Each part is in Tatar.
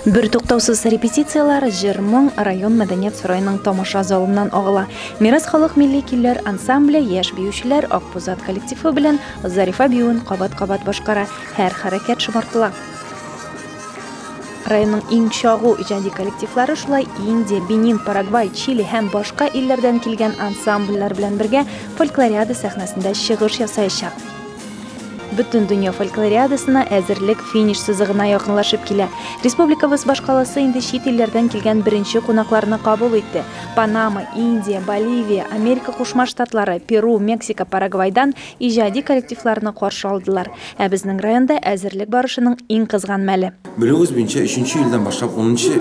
Бертуктаусыз репетицияләр, җыр-моң район мәдәният сараеның тамаша залыннан агыла. Мирас халык милли көйләр ансамбле, яшь биючеләр Акбузат коллективы белән Зарифа биюен кабат-кабат башкара, һәр хәрәкәт шомартыла. Районның иң чагу иҗади коллективлары шулай Индия, Бенин, Парагвай, Чили һәм башка илләрдән килгән ансамбльләр белән бергә фольклориада сәхнәсендә чыгыш ясаячак. Бөтендөнья фольклориадасына әзерлек финиш сызыгына якынлашып килә. Республикабыз башкаласы инде чит илләрдән килгән беренче кунакларны кабул итте. Панама, Индия, Боливия, Америка Кушма Штатлары, Перу, Мексика, Парагвайдан иҗади коллективларны каршы алдылар. Ә безнең районда әзерлек барышының иң кызган мәле. Белүегез буенча, өченче июльдән башлап унынчы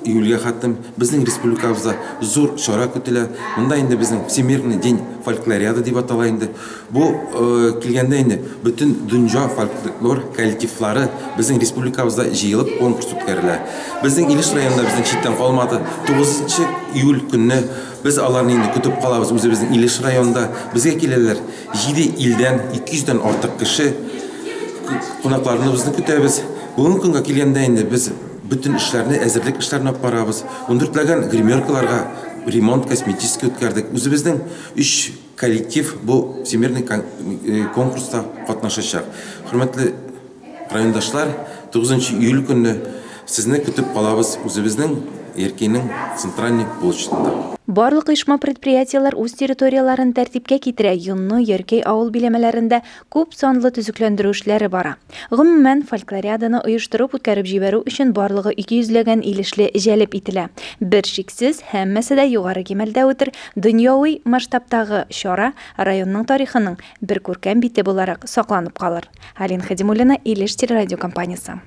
июльгә хәтлем безнең республикабызда зур чара көтелә. Монда инде безнең Всемирный день фольклориады дип атала инде. Бу килгәндә инде бөтен дөнья фольклор коллективлары безнең республикабызда җыелып конкурс үткәрелә. Безнең Илеш районында безнең читтән калмады. 9 июль көнне без аларны инде көтеп калабыз үзебезнең Илеш районында. Безгә киләләр 7 илдән 200 дән артык кеше. Кунакларыбызны көтәбез. Бүгенге көнгә килгәндә инде без бөтен эшләрне, әзерлек эшләрен алып барабыз. Ундүртләгән гримеркаларга ремонт косметический үткәрдек. Үзебезнең өч Коллектив бу Всемирный конкурста катнашачак. Хөрмәтле райондашлар, 9 июль көнне сезне көтеп калабыз үзебезнең Яркәйнең центральный площадында. Барлык оешма-предприятиеләр үз территорияләрен тәртипкә китерә, Йонны, Яркәй авыл биләмәләрендә күп санлы төзекләндерү эшләре бара. Гомумән, фольклориаданы оештырып үткәреп җибәрү өчен барлыгы 200 ләгән илешле җәлеп ителә. Бер шиксез, һәммәсе дә югары кимәлдә үтер, Дөньяви масштабтагы чара районның тарихының бер күркәм бите буларак сакланып калыр. Алина Хадимуллина, Илеш телерадиокомпаниясе.